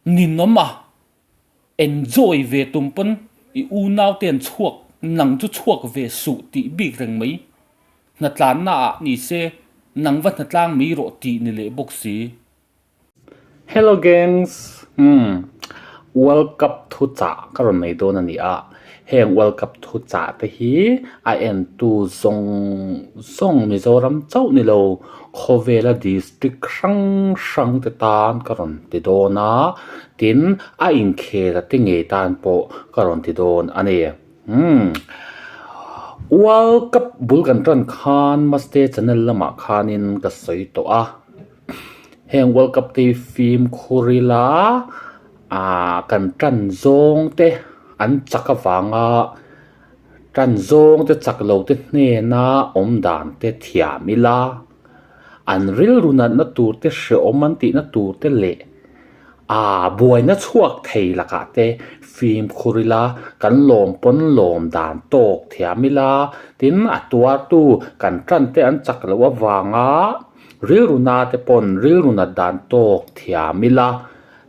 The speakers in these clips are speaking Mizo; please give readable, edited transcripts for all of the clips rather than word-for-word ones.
Ninawm a, enjoy ve tum pawn i unaute an chhuak, nang chu chhuak ve suh tih bik reng mai. Hnatlanna ah ni se nang va hnatlang mai rawh tih ni leh bawk si. Hello gangs! Umm World Cup thuchah ka rawn nei dawn a ni a, heng World Cup thuchah te hi a entu zawng zawng Mizoram chauh ni lo khawvela district hrang hrang te tan ka rawn ti dawn a, tin a inkhel a te ngei tan pawh ka rawn ti dawn a ni. Umm World Cup bul kan tan khan Maste channel lamah khanin ka sawi tawh a. Heng World Cup te hi fimkhur ila ah kan tan zawng te an chak avanga tan zawng te chak lo te hnena awm dan te thiam ila an rilru natna tur te hrehawm an tihna tur te leh ah buaina chhuak thei lakah te fimkhur ila kan lawm pawn lawm dan tawk thiam ila tin a tuartu kan tan te an chak loh avanga. Rilru na te pawn rilru nat dan tawk thiam ila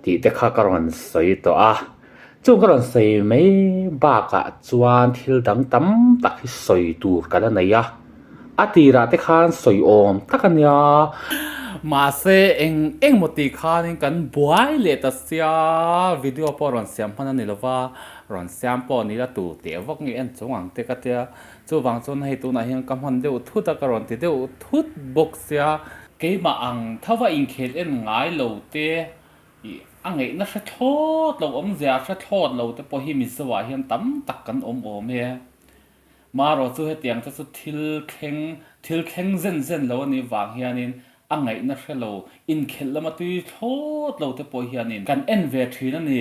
tih te kha ka rawn sawi tawh a, chung ka rawn sawi mai bakah chuan thil dang tam tak hi sawi tur ka la nei a, a tirah te khan sawi awm tak a nia. Mahse eng engmaw tih khanin kan buai leh ta sia, video pawh rawn siam hman a ni lova, rawn siam pawh ni la tur teh vak nge en chung ang te ka tia. Chuvang chuan hei tunah hian ka hman deuh thut a, ka rawn ti deuh thut bawk sia. Keimah ang thova inkhel en ngai lo te ih a ngaihna hre thlawt lo, awmzia hre thlawt lo te pawh hi Mizoah hian tam tak kan awm awm e. Marawh chu hetiang te chu thil thleng, thil thleng zen zen lo a nih vang hianin a ngaihna hre lo, inkhelh lama tui thlawt lo te pawh hianin kan en ve thin a ni.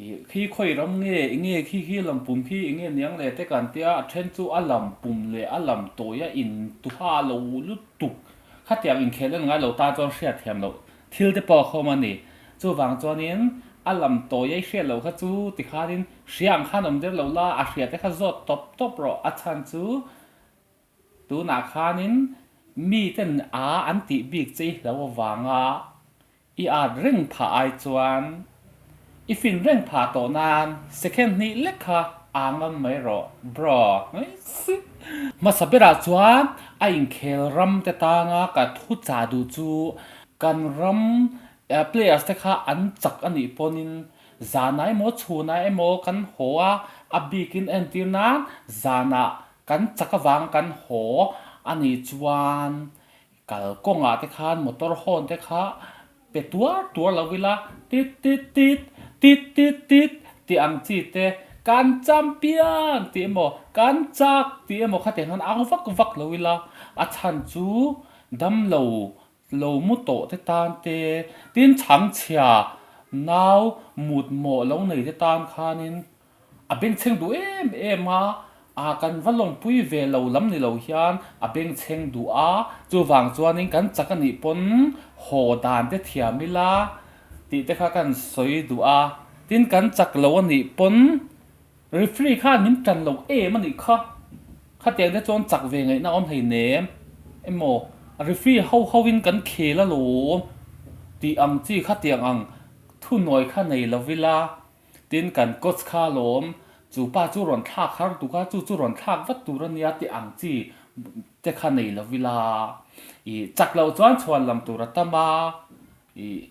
Ih khi khawi ram nge enge khi khi lam pum khi enge niang le te kan tia a then chu a lam pum leh a lam tawi a in tuha lo lutuk khatiang inkhel en ngai lo tan chuan hriat thiam loh thil te pawh a khawm a ni chuvang chuanin a lam tawi a i hriat loh kha chu tikhanin hria ang khan awm der lo la a hria te kha zawt tawp tawp rawh a chhan chu tunah khanin miten a an tih bik che i hlo avanga I at reng phah ai chuan i fin reng phah tawh nan second hnih lek kha aa ngam mai rawh bro. Hmasa berah chuan a inkhel ram te tanga ka thu chah duh chu kan ram players te kha an chak a nih pawnin zanah emaw chhunah emaw kan haw a, a bikin entir nan zanah kan chak avanga kan haw a nih chuan Kal kawngah te khan motor horn te kha pe tuar tuar lo ila tit tit tit, tit tit tit tih ang chi te kan champion tih emaw kan chak tih emaw kha tiang khan au vak vak lo ila a chhan chu damlo lo mu tawh te tan te tin chhangchhia nau mut mawh lo nei te tan khanin A bengchheng duh em em a, a kan va lawmpui ve lo lam ni lo hian a bengchheng duh a, chuvang chuanin kan chak a nih pawn haw dan te thiam ila tih te kha kan sawi duh a, tin kan chak lo a nih pawn referee khan min tan lo em a nih kha, khatiang te chuan chak ve ngaihna awm hlei nem emaw referee ho ho in kan khel alawm tih ang chi khatiang ang thunawi kha nei lo ila. Tin, kan coach kha lawm, chu pa chu rawn thlak har tuk a, chu chu rawn thlak vat tur a nia tih ang chi te kha nei lo ila. Ih, chak loh chuan chhuan lam tur a tam a, ih,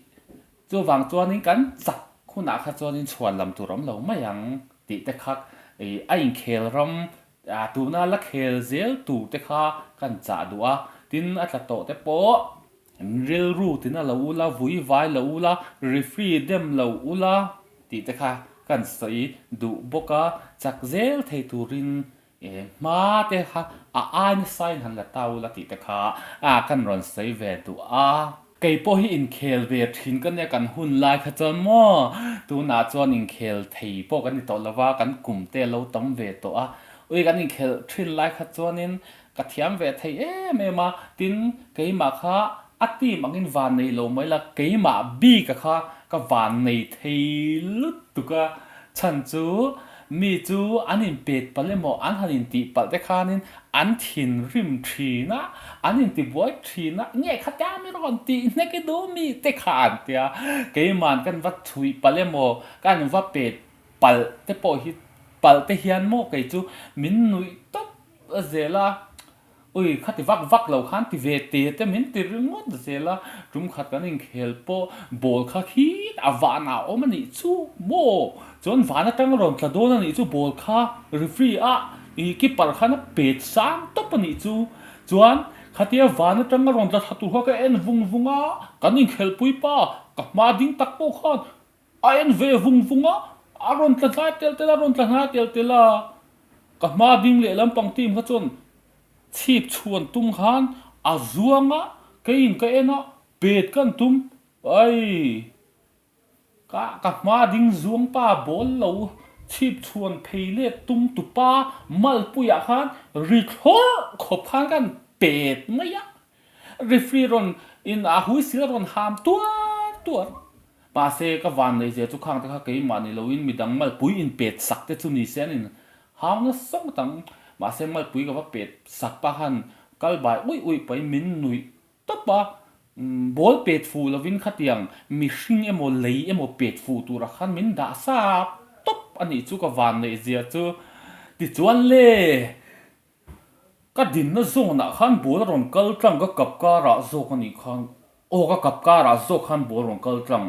chuvang chuanin kan chak hunah kha chuanin chhuan lam tur awm lo mai ang tih te kha ih a inkhel ram tuna la khel zel tur te kha kan chah duh a, tin a tla tawh te pawh Rilru tina lo ula, vui vai lo ula, referee dem lo ula tih te kha kan sawi duh bawk a, chak zel thei turin hma te kha a ai nasa in han la ta ula tih te kha kan rawn sawi ve duh a. Kei pawh hi inkhel ve thin ka nia kan hun lai kha chuan maw tunah chuan inkhel thei pawh kan ni tawh lo va, kan kum te a lo tam ve tawh a, ui kan inkhelh thin lai kha chuanin Ka thiam ve thei em em a, tin keimah kha a team angin van nei lo mai la, keimah bik a kha ka van nei thei lutuk a, chhan chu Mi chu an inpet palh emaw an han intih palh te khanin an thinrim thin a, an intibuai thin a, nge khatia mi rawn tih hnek i duh mi te kha an tia. Keiman kan va chhuih palh emaw kan va pet palh te pawh hi palh te hian maw kei chu min nuih tawp zel a. Ui, khati vak vak lo khan ti ve te te min ti ringawt zel a, tum khat kan inkhel pawh ball kha khit a van ah a awm a nih chu maw? Chuan van atang a rawn tla dawn a nih chu ball kha referee a ih keeper khan a pet sang tawp a nih chu. Chuan khatia van atang a rawn tla thla tur kha ka en vung vung a, kan inkhelhpui pa ka hma ding tak pawh khan a en ve vung vung a, a rawn tla hnai tel tel a, a rawn tla hnai tel tel a, ka hma ding leh lampang team kha chuan chhip chhuan tum khan a zuang a, keiin ka en a, pet ka an tum, ai ka ka hma ding zuang pa bawl lo chhip chhuan phei let tum tupa malpuiah khan ri thlawrh khawp khan ka an pet mai a, referee rawn in a huisil a rawn ham tuar tuar. Mahse, ka van nei zia chu khang te kha keimah ni loin midang malpui in pet sak te chu ni se an in hau nasa ngawt ang. Mahse, malpui ka va pet sak pah khan kal bai uih uih pahin min nuih tawp a, ball pet fuh lovin khatiang mihring emaw lei emaw pet fuh turah khan min dah sa tawp a nih chu ka van neih zia chu. Tichuan le! Ka dinna zawnah khan ball a rawn kal tlang ka kap karah zawk a nih khan aw ka kap karah zawk khan ball a rawn kal tlang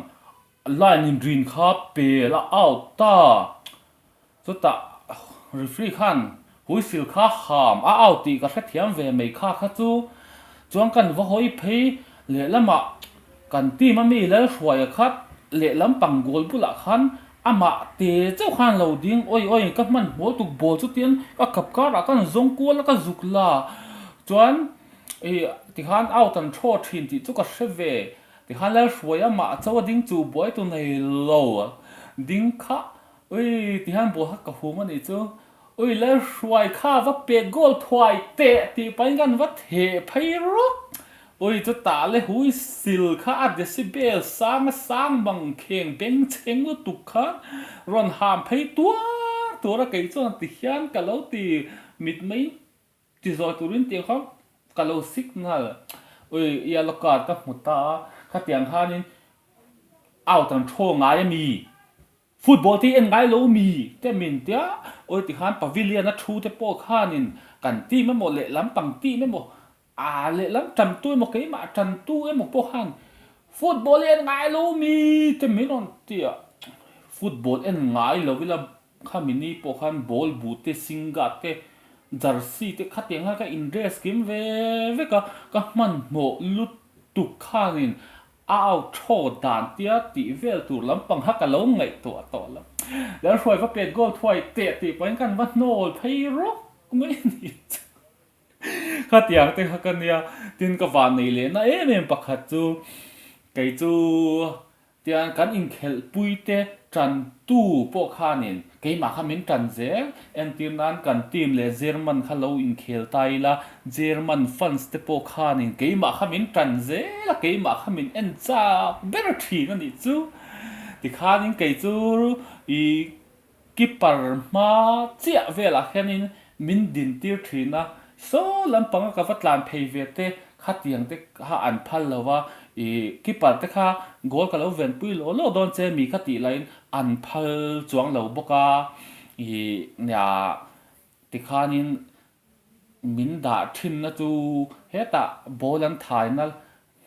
line in rin kha pel a out ta chutah referee khan whistle kha ham a out tih ka hrethiam ve mai kha kha chu chuan kan va hawi phei lehlamah Kan team a mi Lalhruaia kha lehlam pang goal bulah khan amah te chauh khan lo ding awi awi ka hman hmual tuk ball chu tian ka kap karah khan zawng kual a ka zuk la chuan ih tikhan out an thaw thin tih chu ka hre ve tikhan Lalhruaia amah chauh a ding chu buai tu nei lo ding kha ui tihian ball kha ka hum a nih chu Ui Lalhruai kha va pet goal thuai teh tih pahin kan va theh phei rawk. Ui chutah le hui sil kha a decibel sang a sang mang kheng beng chheng lutuk kha rawn ham phei tuar tuar a kei chuan ti hian ka lo ti mit mai ti zawi turin tiang kha ka lo signal. Ui yellow card ka hmu ta a khatiang khanin out an thaw ngai a mi. Football te hi en ngai lo mi te min tia awi tikhan pavilion a thu te pawh khanin kan team emaw lehlam pang team emaw aa lehlam tantu emaw keimah tantu emaw pawh khan football hi en ngai lo mi te min rawn tia football en ngai lo ila khami ni pawh khan ball bu te singah te jersey te khatiang khan ka in dress kim ve vek a ka hmanhmawh lutuk khanin A au thaw dan tia tih vel tur lampang kha ka lo ngaihtuah tawh lo. Lalhruai va pet goal thuai teh tih pahin kan va hnawl phei rawk mai a ni chu. Khatiang te kha ka nia, tin ka van nei leh na em em pakhat chu kei chu tiang kan inkhelh pui te Ṭantu pawh khanin keimah kha min ṭan zel. Entir nan kan team leh German kha lo inkhel ta ila, German fans te pawh khanin keimah kha min ṭan zel a, keimah kha min en chak ber ṭhin a nih chu. Tikhanin kei chu ih keeper hma chiah velah hianin min dintir ṭhin a, Saw lampanga ka va tlan phei ve te khatiang te kha an phal lo va, ih keeper te kha goal ka lo venpui law law dawn che mi kha tih laiin an phal chuang lo bawk a, ih nia tikhanin min dah thinna chu hetah ball an thaina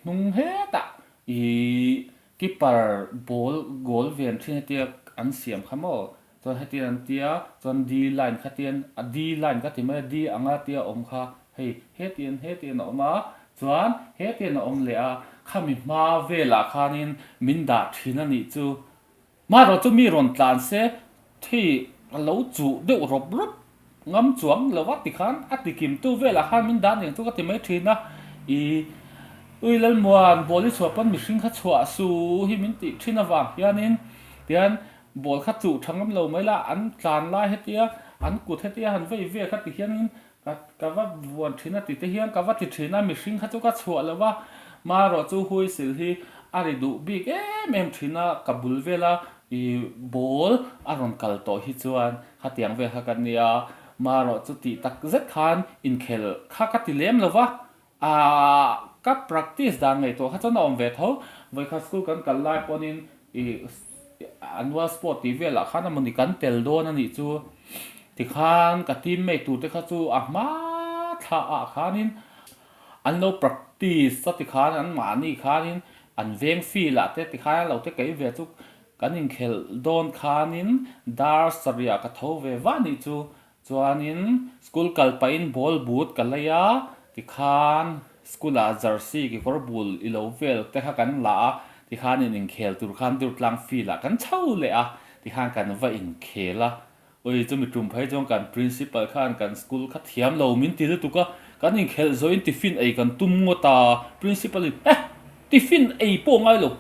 Hnung hetah ih keeper ball goal ven thin hetia an siam kha maw chuan hetian an tia chuan D line kha tian a D line ka ti mai a D anga tia awm kha hei hetian hetian a awm a chuan hetian a awm leh a khami hma velah khanin min dah thin a nih chu. Hmarawh chu mi rawn tlan se thi a lo chuh deuh rawp rawp ngam chuang lo a tikhan a tikimtu velah khan min dan eng chu ka ti mai thin a, i ui Lalmuan ball i chhuah pawn mihring kha chhuah su hi min tih thin avang hianin tian ball kha chuh tha ngam lo mai la an tlan lai hetia an kut hetia han vei vel kha ti hianin Ka ka va vuan thin a ti te hian ka va ti thin a, mihring kha chu ka chhuah lo va, marawh chu huisil hi a ri duh bik em em thin a, ka bul vel a, I ball a rawn kal tawh hi chuan khatiang vel kha ka nia, marawh chu tih tak zet khan inkhel kha ka ti lem lo va, aah ka practice dan ngaihtuah kha chuan a awm ve tho. Vawikhat school kan kal lai pawhin i annual sport tih velah khan amawni kan tel dawn a nih chu. Tikhan ka teammate tur te kha chu a hma thla ah khanin An lo practice a tikhan an mahni khanin an veng field ah te tikhan an lo te kei ve chu kan inkhelh dawn khanin dar sarih ah ka tho ve vah nih chu chuanin school kal pahin ball boot ka lei a tikhan school ah jersey kekawr bul i lo vel te kha kan la a tikhan in inkhel tur khan Durtlang field ah kan chho leh a tikhan kan va inkhel a. Ui, chumi tum phei chuan kan principal khan kan school kha thiam lo min ti lutuk a, kan inkhelh zawhin tiffin ei kan tum ngawt a, principal in eh, tiffin ei pawh ngai lo,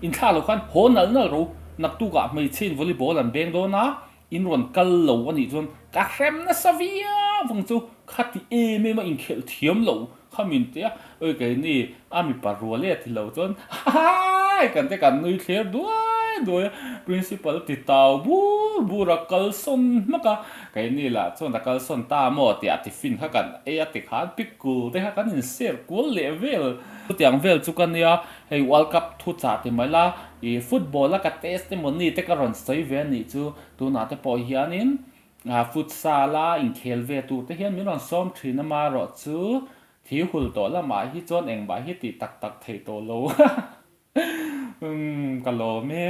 inthlah lo khan haw nalh nalh ro, naktukah hmeichhe in volleyball an beng dawn a, in rawn kal lo a nih chuan ka hrem nasa viau ang chu, khati em em a inkhelh thiam lo kha min ti a, ui keini a mipa rual e ti lo chuan hahaii kan te kan nui thler duai duai a, principal ti tau bur bur a kalsawn hmak a, keini lah chuan a kalsawn ta maw tih a tiffin kha kan ei a tikhan pickle te kha kan in share kual leh vel chutiang vel chu ka nia hei world cup thu chah ti mai la ih football a ka test emawni te ka rawn sawi ve a nih chu tunah te pawh hianin Futsal a inkhel ve tur te hian min rawn sawm thin a marawh chu thi hul tawh lamah hi chuan engmah hi tih tak tak theih tawh lo. Umm ka lawm e.